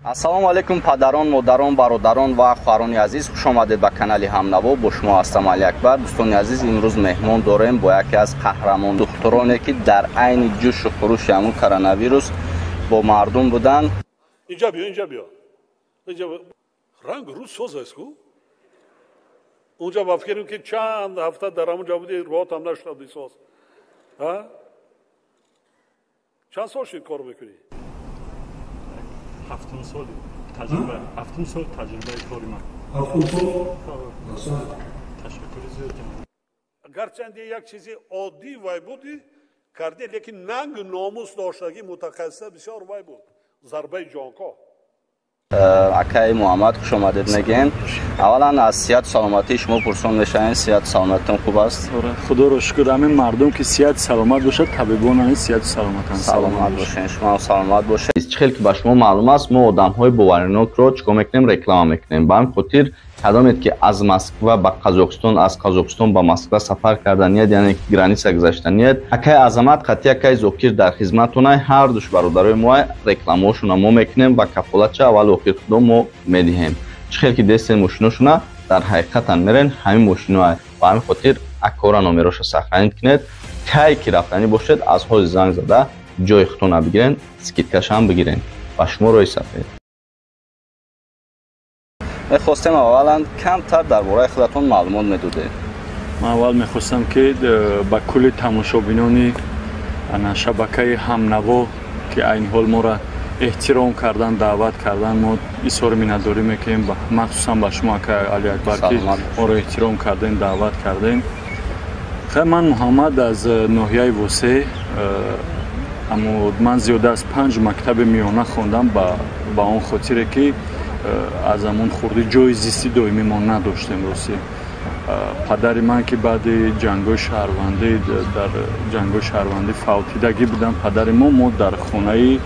Ассалому алайкум падарон, модарон, бародарон ва хоҳарони азиз, хуш омадед ба канали Ҳамнаво. Бо шумо ҳастам Али Акбар. Дӯстони азиз, имрӯз меҳмон дорем бо яке аз қаҳрамон духтуроне, ки дар айни ҷӯшу хурӯши ҳамун коронавирус бо мардум буданд. Инҷа биё, инҷа биё. Инҷа ранг рӯз соз аст ку? Унҷа ба фикрем ки чанд ҳафта дар ҳамунҷа буди, роҳатам нашуда буди соз. А? Чанд сол шуд кор мекунӣ? Ҳафтум соли таҷриба, ҳафтум сол таҷрибаи кори ман. Ҳафтум сол? Ташаккури зиёд. Гарчанде як чизи оддӣ вай буди карде, лекин нанг номус доштагӣ мутахассиса бисёр вай буд. Зарбаи ҷонкоҳ. Акаи Муҳаммад, хуш омадед мегӯем. Аввалан аз сиҳату саломатии шумо пурсон мешавем. Сиҳату саломатитон хуб аст? Худоро шукр, ҳамин мардум ки сиҳату саломат бошад, табибон ҳамин сиҳату саломатанд. Саломат бошед, шумо ҳам саломат бошед. Чӣ хел ки ба шумо маълум аст, мо одамҳои боваринокро чӣ кор мекунем? Реклама мекунем. Ба ҳамин хотир кадомед ки аз Москва ба Қазоқистон, аз Қазоқистон ба Москва сафар карданият, яъне граница гузаштаният, акаи Азамат қатъи акаи Зокир дар хизматонай, ҳар душ бародарои мо рекламаҳошона мо мекунем ва кафолатча аввалу охир худо мо медиҳем. Чӣ хел ки дестен мошиношона дар ҳақиқатан мерен ҳамин мошиноа. Ба ҳамин хотир акора номероша сохранить кунед. Кай ки рафтанӣ бошед, аз ҳози занг зада ҷои худтона бигирен, скидкашам бигирен. Ба шумо роҳи сафед. Мехостем аввалан камтар дар бораи худатон маълумот медодед. Ман аввал мехостам ки ба кулли тамошобинони шабакаи Ҳамнаво, ки айни ҳол моро эҳтиром кардан, даъват кардан, мо изҳори миннатдорӣ мекунем, махсусан ба шумо, ака Али Акбар, ки моро эҳтиром кардем, даъват кардем. Хай, ман Муҳаммад аз ноҳияи Восе, аммо ман зиёда аз 5 мактаби миёна хондам, ба он хотире ки аз ҳамон хурдӣ ҷои зисти доимӣ мо надоштем. Ростӣ, падари ман ки баъди ҷангҳои шаҳрвандӣ, дар ҷангҳои шаҳрвандӣ фавтидагӣ буданд падари мо, мо дар хонаи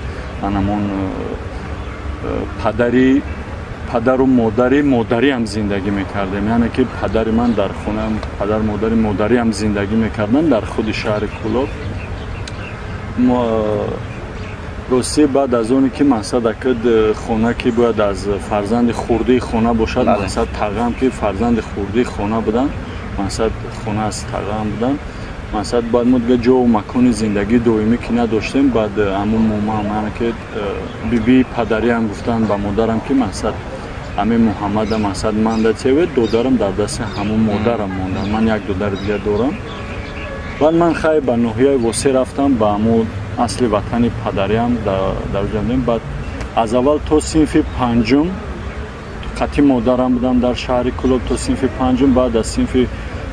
анамон падари падару модари модариам зиндагӣ мекардем. Яъне ки падари ман дар хона падару модари модариам зиндагӣ мекарданд дар худи шаҳри Кӯлоб. Ростӣ, баъд аз оне ки мақсад акид хона ки бояд аз фарзанди хурдии хона бошад, мақсад тағам ки фарзанди хурдии хона буданд, мақсад хона аз тағам буданд, мақсад баъд мо дига ҷову макони зиндагии доимӣ ки надоштем. Баъд ҳамун момаам, яъне ки бибии падариам гуфтанд ба модарам, ки мақсад ҳамин Муҳаммада мақсад манда теве, додарам дар дасти ҳамун модарам монданд. Ман як додари дигар дорам. Баъд ман хай ба ноҳияи Восе рафтам, ба ҳамун асли ватани падариам дар ҷамъ. Баъд аз аввал то синфи панҷум қатъи модарам будам дар шаҳри Кӯлоб то синфи панҷум. Баъд аз синфи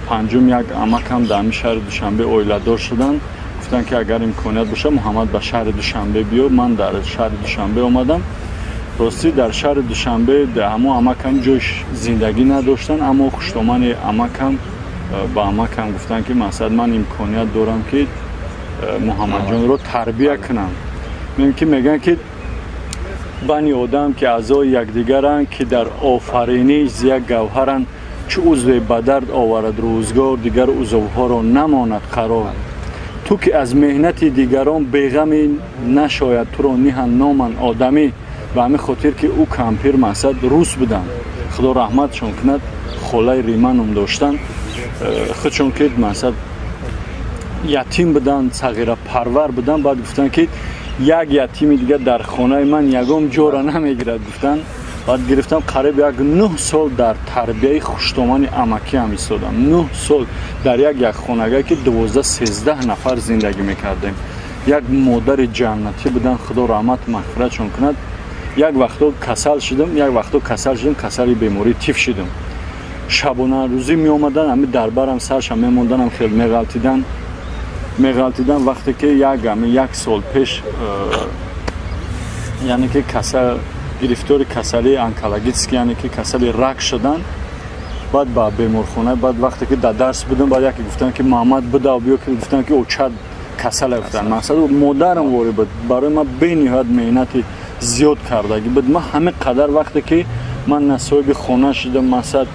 панҷум як амакам дар ҳамин шаҳри Душанбе оиладор шуданд. Гуфтанд ки агар имконият бошад, Муҳаммад, ба шаҳри Душанбе биё. Ман дар шаҳри Душанбе омадам. Ростӣ, дар шаҳри Душанбе ҳамон амакам ҷои зиндагӣ надоштанд, аммо хуштомани амакам ба амакам гуфтанд, ки мақсад ман имконият дорам, ки Муҳаммадҷонро тарбия кунам. Ки мегӯянд, ки бани одам ки аъзои якдигаранд, ки дар офариниш як гавҳаранд, чӣ узве ба дард оварад рӯзгор, дигар узвҳоро намонад қарор. Ту ки аз меҳнати дигарон беғамӣ, нашояд туро ниҳанд номан одамӣ. Ба ҳамин хотир ки ӯ кампир мақсад рус буданд, худо раҳматшон кунад, холаи Рима ном доштанд, худшон ки мақсад ятим буданд, сағирапарвар буданд. Баъд гуфтанд, ки як ятими дигар дар хонаи ман ягон ҷора намегирад, гуфтанд. Баъд гирифтам, қариб як 9 сол дар тарбияи хуштомани амакиам истодам. 9 сол дар як хонага, ки 12-13 нафар зиндагӣ мекардем. Як модари ҷаннатӣ буданд, худо раҳмат мағфиратшон кунад. Як вақто касал шудам, як вақто касал шудам, касали бемории тиф шудам. Шабонарӯзӣ меомаданд, ҳами дар барам саршам мемонданам, хел меғалтидан, меғалтидан. Вақте ки як ами як сол пеш, яъне ки касал, гирифтори касалии онкологический, яъне ки касали рак шудан, баъд ба беморхона. Баъд вақте ки дар дарс будам, баъд яке гуфтанд, ки Муҳаммад, бидав биё, ки гуфтанд, ки очат касале. Гуфтанд, мақсад модарам ворӣ буд, барои ман бениҳоят меҳнати зиёд кардагӣ буд. Ман ҳамин қадар вақте ки ман на соҳиби хона шудам, мақсад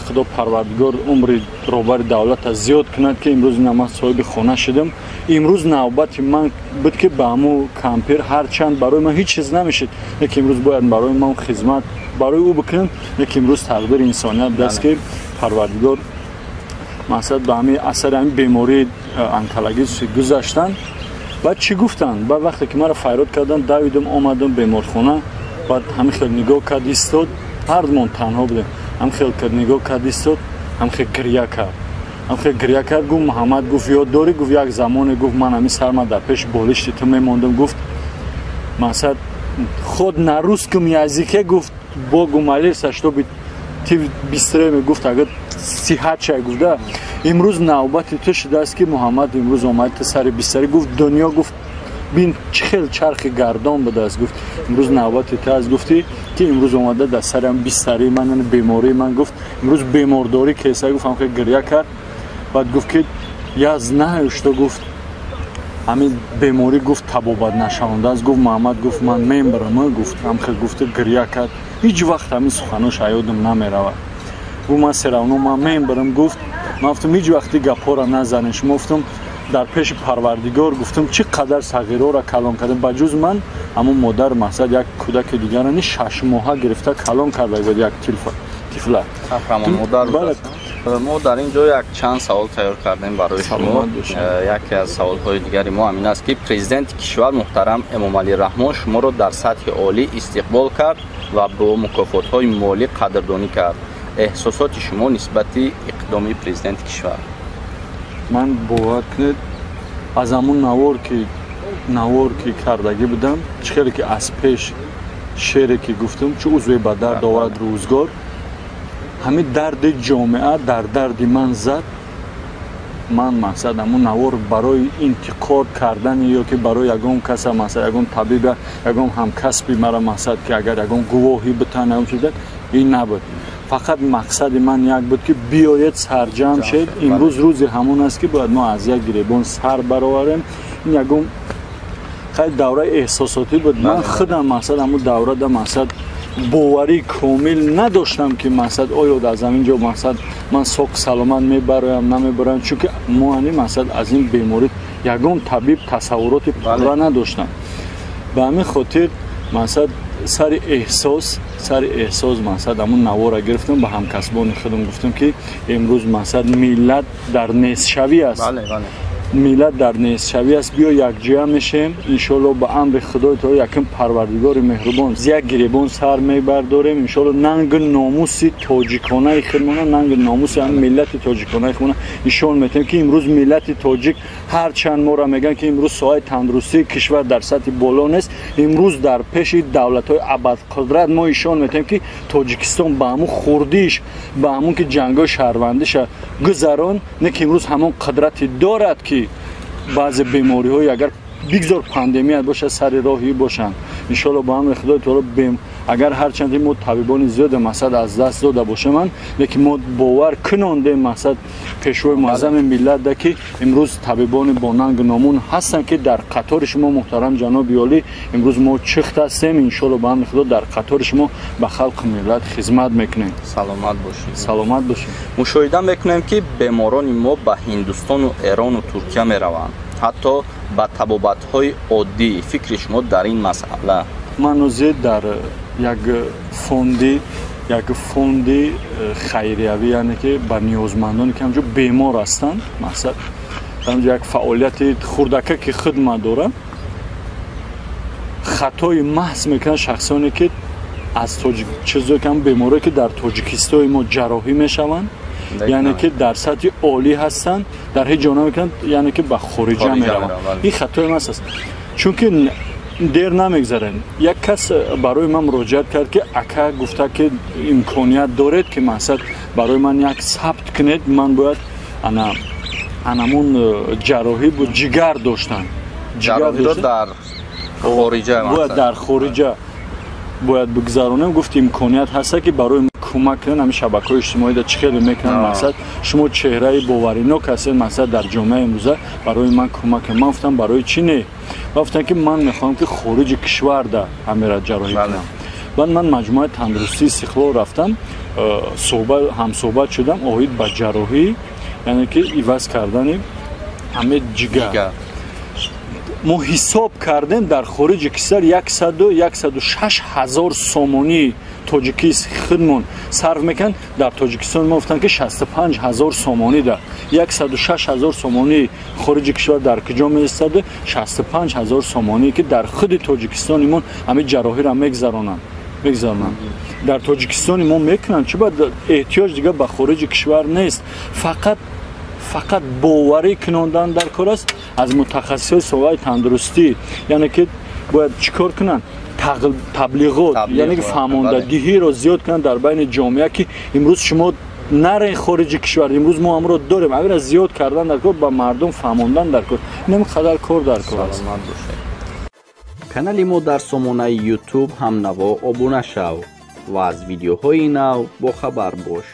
Худо Парвардигор умри роҳбари давлата зиёд кунад, ки имрӯз ина ман соҳиби хона шудам. Имрӯз навбати ман буд, ки ба ҳамун кампир, ҳарчанд барои ман ҳеҷ чиз намешид, лекин имрӯз бояд барои ман хизмат барои ӯ бикунам. Лекин имрӯз тақдири инсоният будааст, ки Парвардигор мақсад ба ҳамин асари ҳамин бемории онкологӣ гузаштанд. Баъд чӣ гуфтанд? Баъд вақте ки маро файрод карданд, давидам, омадам беморхона. Баъд ҳамин хел нигоҳ кард, истод. Ҳардумон танҳо будем. Ҳам хел кард, нигоҳ кард, истод, ҳам хел гиря кард, ҳам хел гиря кард. Гуфт: «Муҳаммад, гуфт, ёд дорӣ, гуфт, як замоне, гуфт, ман ҳамин сарма дар пеши болишти ту мемондам, гуфт, мақсад, хоть на русском языке, гуфт, богу молился, чтобы ты быстрее, гуфт, агар сиҳат шай, гуфт, да, имрӯз навбати ту шудааст, ки Муҳаммад имрӯз омад ту сари бистарӣ, гуфт, дунё, гуфт, бин, чӣ хел чархи гардон будааст, гуфт, имрӯз навбати ту аст, гуфтӣ, ки имрӯз омада дар сари бистарии ман, яъне бемории ман, гуфт, имрӯз бемордорӣ кеса, гуфт. Ҳам хел гиря кард. Баъд гуфт, ки я знаю, что, гуфт, ҳамин беморӣ, гуфт, табобат нашавандааст, гуфт, Муҳаммад, гуфт, ман мемирам, гуфт. Ҳам хел гуфта гиря кард. Ҳеҷ вақт ҳамин суханош ёдам намеравад. Гуфт: «Ман всё равно ман мемирам», гуфт. Ман гуфтам: «Ҳеҷ вақти гапҳоро назанед шумо», гуфтам, «дар пеши Парвардигор», гуфтам, «чӣ қадар сағирора калон кардем, ба ҷуз ман ҳамун модар, мақсад, як кӯдаки дигара ни 6 моҳа гирифта калон карда буд, як тифла». Мо дар ин ҷо як чанд савол тайёр кардем барои шумо. Яке аз саволҳои дигари мо ҳамин аст, ки президенти кишвар муҳтарам Эмомалӣ Раҳмон шуморо дар сатҳи олӣ истиқбол кард ва бо мукофотҳои молӣ қадрдонӣ кард. Эҳсосоти шумо нисбати иқдоми президенти кишвар? Ман, бовар кунед, аз ҳамун навор ки кардагӣ будам, чӣ хеле ки аз пеш шере ки гуфтам, чӣ узве ба дард овард рӯзгор, ҳамин дарди ҷомеа дар дарди ман зад. Ман, мақсад, ҳамун навор барои интиқод кардани ё ки барои ягон каса, мақсад, ягон табиба, ягон ҳамкасби мара, мақсад, ки агар ягон гувоҳӣ битан, ягон чиз, ин набуд. Фақат мақсади ман як буд, ки биёед, сарҷамъ шед. Имрӯз рӯзи ҳамон аст, ки бояд мо аз як гиребон сар бароварем. Ин ягон хеле давраи эҳсосотӣ буд. Ман худам, мақсад, ҳамун даврада, мақсад, боварии комил надоштам, ки, мақсад, оё аз ҳамин ҷо, мақсад, ман соқ саломат мебароям, намебароям, чунки мо ҳани, мақсад, аз ин беморӣ ягон табиб тасаввуроти пурра надоштам. Ба ҳамин хотир, мақсад, сари эҳсос, мақсад, ҳамун навора гирифтам, ба ҳамкасбони худам гуфтам, ки имрӯз, мақсад, миллат дар нестшавӣ аст, миллат дар нестшавӣ аст, биё, якҷоя мешем, иншоалло, ба амри Худои таоло, якум Парвардигори меҳрубон, як гиребон сар мебардорем, иншоалло, нангу номуси тоҷиконаи худмона, нангу номуси ҳам миллати тоҷиконаи худмона нишон метиҳем, ки имрӯз миллати тоҷик, ҳарчанд моро мегӯянд, ки имрӯз соҳаи тандурустии кишвар дар сатҳи боло нест, имрӯз дар пеши давлатҳои абадқудрат мо ишон метиҳем, ки Тоҷикистон ба ҳамун хурдиш, ба ҳамун ки ҷангҳои шаҳрвандиша гузарон, не ки имрӯз ҳамон қудрате дорад, ки баъзе бемориҳои, агар бигзор пандемия бошад, сари роҳӣ бошанд. Иншоалло, ба амри Худои таоло, агар ҳарчанд мо табибони зиёде, мақсад, аз даст дода бошеманд, лекин мо бовар кунондем, мақсад, пешвои муаззами миллат да, ки имрӯз табибони бо нангу номун ҳастанд, ки дар қатори шумо, муҳтарам ҷаноби олӣ, имрӯз мо чихт ҳастем. Иншоалло, ба амри Худо, дар қатори шумо ба халқу миллат хизмат мекунем. Саломат бошед. Саломат бошед. Мушоҳида мекунем, ки беморони мо ба Ҳиндустону Эрону Туркия мераванд, ҳатто ба табобатҳои оддӣ. Фикри шумо дар ин масъала? Ман ҳозир дар як фонди хайриявӣ, яъне ки ба ниёзмандоне, ки ҳамҷо бемор ҳастанд, мақсад, ҳамҷо як фаъолияти хурдака, ки хидмат дорам. Хатои маҳз мекунанд шахсоне, ки аз чизое ки ҳам беморое, ки дар Тоҷикистони мо ҷарроҳӣ мешаванд, яъне ки дар сатҳи олӣ ҳастанд, дар ҳеҷ ҷо намекунанд, яъне ки ба хориҷа мераванд. Ин хатои маҳз аст, чунки дер намегзарем. Як кас барои ман муроҷиат кард, ки ака, гуфта, ки имконият доред, ки, мақсад, барои ман як сабт кунед, ман бояд ана анамун ҷарроҳӣ буд, ҷигар доштан. Дар хориҷа? Бояд дар хориҷа бояд бигзаронем. Гуфт, имконият ҳаста, ки барои кӯмак кунанд, ҳамин шабакаҳои иҷтимоида чӣ хеле мекунанд, мақсад, шумо чеҳраи боваринок ҳастед, мақсад, дар ҷомеаи имрӯза, барои ман кӯмак кунед. Ман гуфтам: «Барои чӣ не?» Гуфтам, ки ман мехоҳам, ки хориҷи кишварда ҳамера ҷарроҳӣ кунам. Баъд ман маҷмӯаи тандурустии Истиқлол рафтам. Ҳамсӯҳбат шудам оид ба ҷарроҳӣ, яъне ки иваз кардани ҳамаи ҷигар. Мо ҳисоб кардем, дар хориҷи кишвар 106 ҳазор сомонии тоҷикӣ худмон сарф мекунанд. Дар Тоҷикистон мо гуфтанд, ки 65 ҳазор сомонӣ. Да 106 ҳазор сомонии хориҷи кишвар дар куҷо меистад, 65 ҳазор сомонӣ ки дар худи Тоҷикистони мо ҳамин ҷарроҳиро мегузаронанд. Дар Тоҷикистони мо мекунанд, чӣ ба эҳтиёҷ дига ба хориҷи кишвар нест. Фақат боварӣ кунондан дар кор аст аз мутахассисои соҳаи тандурустӣ. Яъне ки бояд чӣ кор кунанд? Таблиғот, яъне ки фаҳмондадиҳиро зиёд кунанд дар байни ҷомеа, ки имрӯз шумо нарен хориҷи кишвар, имрӯз мо ҳамро дорем. Ҳаминро зиёд кардан дар кор, ба мардум фаҳмондан дар кор. Инам қадар кор дар кор аст. Канали мо дар сомонаи YouTube «Ҳамнаво» обуна шав ва аз видеоҳои нав бохабар бош.